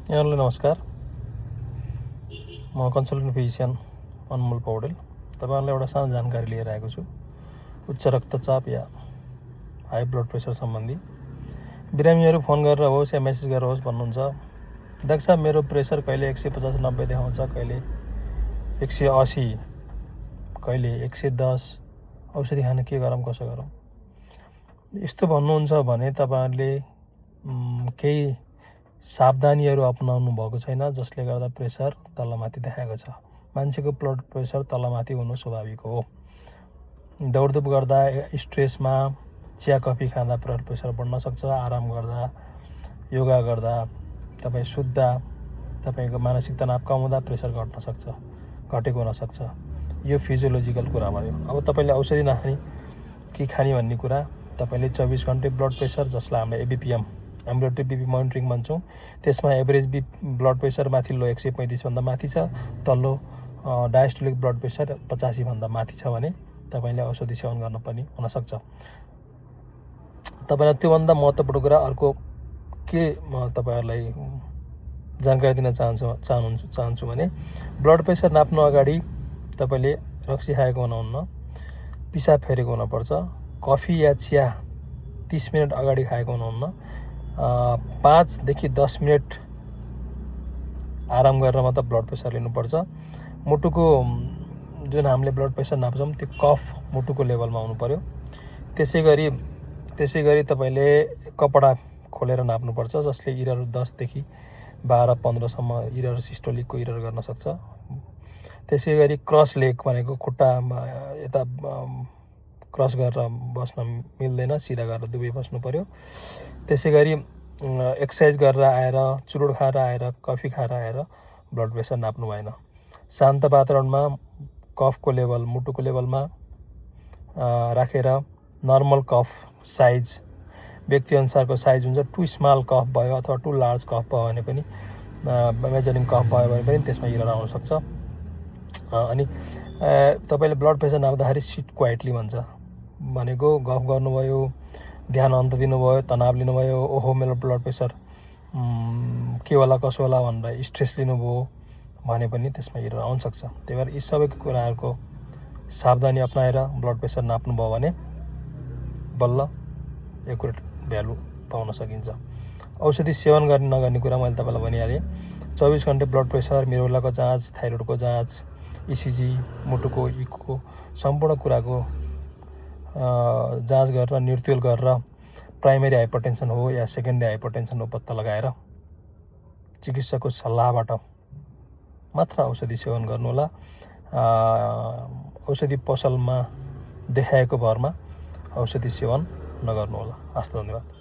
यहाँलाई नमस्कार। म कन्सल्टेन्ट फिजिसियन अनमोल पौडेल तपाईँहरूलाई एउटा सानो जानकारी लिएर आएको छु। उच्च रक्तचाप या हाई ब्लड प्रेसर सम्बन्धी बिरामीहरू फोन गरेर होस् या मेसेज गरेर होस् भन्नुहुन्छ, डाक्टर साहब मेरो प्रेसर कहिले 150-90 देखाउँछ, कहिले 180, कहिले 110, औषधि खान के गरौँ, कसो गरौँ। यस्तो भन्नुहुन्छ भने तपाईँहरूले केही सावधानीहरू अपनाउनु भएको छैन, जसले गर्दा प्रेसर तलमाथि देखाएको छ। मान्छेको ब्लड प्रेसर तलमाथि हुनु स्वाभाविक हो। दौडधुप गर्दा, स्ट्रेसमा, चिया कफी खाँदा ब्लड प्रेसर बढ्न सक्छ। आराम गर्दा, योगा गर्दा, तपाईँ सुत्दा, तपाईँको मानसिक तनाव कम हुँदा प्रेसर घट्न सक्छ, घटेको हुनसक्छ। यो फिजियोलोजिकल कुरा भयो। अब तपाईँले औषधि नखाने के खाने भन्ने कुरा, तपाईँले 24 घन्टे ब्लड प्रेसर, जसलाई हामीले एबिपिएम एम्बुलेटरी बिपी मोनिटरिङ भन्छौँ, त्यसमा एभरेज ब्लड प्रेसर माथिल्लो 135 भन्दा माथि छ, तल्लो डायस्टोलिक ब्लड प्रेसर 85 भन्दा माथि छ भने तपाईँले औषधि सेवन गर्नुपर्ने हुनसक्छ। तपाईँलाई त्योभन्दा महत्त्वपूर्ण कुरा अर्को के म तपाईँहरूलाई जानकारी दिन चाहन्छु भने ब्लड प्रेसर नाप्नु अगाडि तपाईँले रक्सी खाएको हुनुहुन्न, पिसाब फेरेको हुनुपर्छ, कफी या चिया 30 मिनट अगाडि खाएको हुनुहुन्न, 5 देखि 10 मिनट आराम गरेर मात्र ब्लड प्रेसर लिनुपर्छ। मुटुको जुन हामीले ब्लड प्रेसर नाप्छौँ त्यो कफ मुटुको लेभलमा हुनु पर्यो। त्यसै गरी तपाईँले कपडा खोलेर नाप्नुपर्छ, जसले इरर 10 देखि 12-15 सम्म इरर सिस्टोलिकको इरर गर्न सक्छ। त्यसै गरी क्रस लेग भनेको खुट्टा यता क्रस गरेर बस्न मिल्दैन, सिधा गरेर दुवै बस्नु पर्यो। त्यसै गरी एक्सर्साइज गरेर आएर, चुरोट खाएर आएर, कफी खाएर आएर ब्लड प्रेसर नाप्नु भएन। शान्त वातावरणमा कफको लेभल मुटुको लेभलमा राखेर नर्मल कफ साइज, व्यक्तिअनुसारको साइज हुन्छ। टु स्मल कफ भयो अथवा टु लार्ज कफ भयो भने पनि, मेजरिङ कफ भयो भने पनि त्यसमा इरर आउन सक्छ। अनि तपाईँले ब्लड प्रेसर नाप्दाखेरि सिट क्वाइटली भन्छ भनेको गफ गर्नुभयो, ध्यान अन्त दिनुभयो, तनाव लिनुभयो, ओहो मेरो ब्लड प्रेसर के होला कसो होला भनेर स्ट्रेस लिनुभयो भने पनि त्यसमा इरर आउन सक्छ। त्यही भएर यी सबै कुराहरूको सावधानी अपनाएर ब्लड प्रेसर नाप्नुभयो भने बल्ल एकुरेट भ्यालु पाउन सकिन्छ। औषधि सेवन गर्ने नगर्ने कुरा मैले तपाईँलाई भनिहालेँ। 24 घन्टे ब्लड प्रेसर, मिरुलाको जाँच, थाइरोइडको जाँच, इसिजी, मुटुको इको, सम्पूर्ण कुराको जाँच गरेर, निर्त्युल गरेर प्राइमेरी हाइपरटेन्सन हो या सेकेन्डरी हाइपरटेन्सन हो पत्ता लगाएर चिकित्सकको सल्लाहबाट मात्र औषधि सेवन गर्नुहोला। औषधि पसलमा देखाएको भरमा औषधि सेवन नगर्नुहोला। हस्, धन्यवाद।